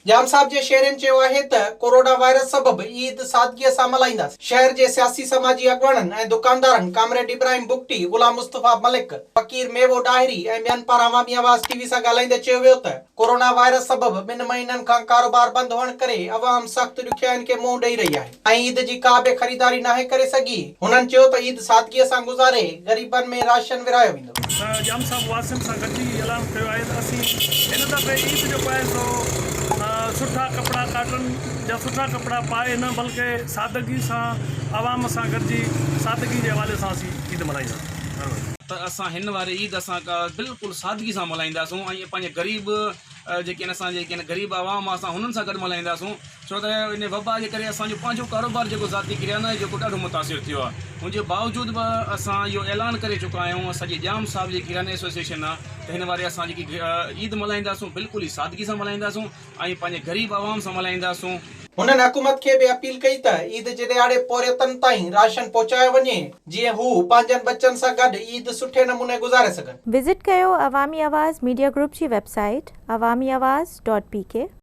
ڄام صاحب جي شهرين چيو آهي ته ڪورونا وائرس سبب عيد سادگيء سان ملهائينداسين. شهر جي سياسي سماجي اڳواڻن ۽ دڪاندارن ڪامريڊ ابراهيم بگٽي، غلام مصطفيٰ ملڪ، فقير ميوو ڏاهري ۽ ٻين پاران عوامي آواز ٽي وي سان ڳالهائيندي چيو ويو ته ڪورونا وائرس سبب ٻن مهينن کان ڪاروبار بند هئڻ ڪري عوام سخت ڏکيائين کي منهن ڏئي رهي آهي ۽ عيد جي ڪا به خريداري ناهي ڪري سگهي. هنن چيو ته عيد سادگيء سان گذاري غريبن ۾ راشن ورهايو ويندو. ته ڄام صاحب واسين سان گڏجي اعلان ڪيو آهي ته اسين هن دفعي عيد جيڪو آهي سو سٺا ڪپڙا ڪاٽن جا سٺا ڪپڙا پائي نه بلڪه سادگي سان عوام سان گڏجي سادگي جي حوالي سان اسين عيد ملهائينداسين. ته اسان هن واري عيد اسان ڪا بلڪل سادگي سان ملهائينداسون ۽ پنهنجي غريب جيڪي آهن اسان جي جيڪي غريب عوام آهي اسان هنن سان گڏ ملهائينداسون ڇو ته ان وبا جي ڪري اسان جو پنهنجو ڪاروبار جيڪو ذاتي ڪريانه آهي جيڪو ڏاڍو متاثر ٿيو آهي ان جي باوجود به اسان اهو اعلان ڪري چڪا آهيون سڄي ڄام صاحب جي ڪريانه ايسوسيئيشن آهي ته هن واري اسان جيڪي عيد ملهائينداسون بلڪل ئي سادگي سان ملهائينداسون ۽ پنهنجي غريب عوام سان ملهائينداسون. هنن حڪومت کي به اپيل ڪئي ته عيد جي ڏهاڙي پورهيتن تائين راشن پهچايو وڃي جيئن هو پنهنجن ٻچن سان گڏ عيد سٺي نموني گذاري سگهن. وزٽ ڪيو عوامي آواز ميڊيا گروپ جي website Awami Awaz dot P K.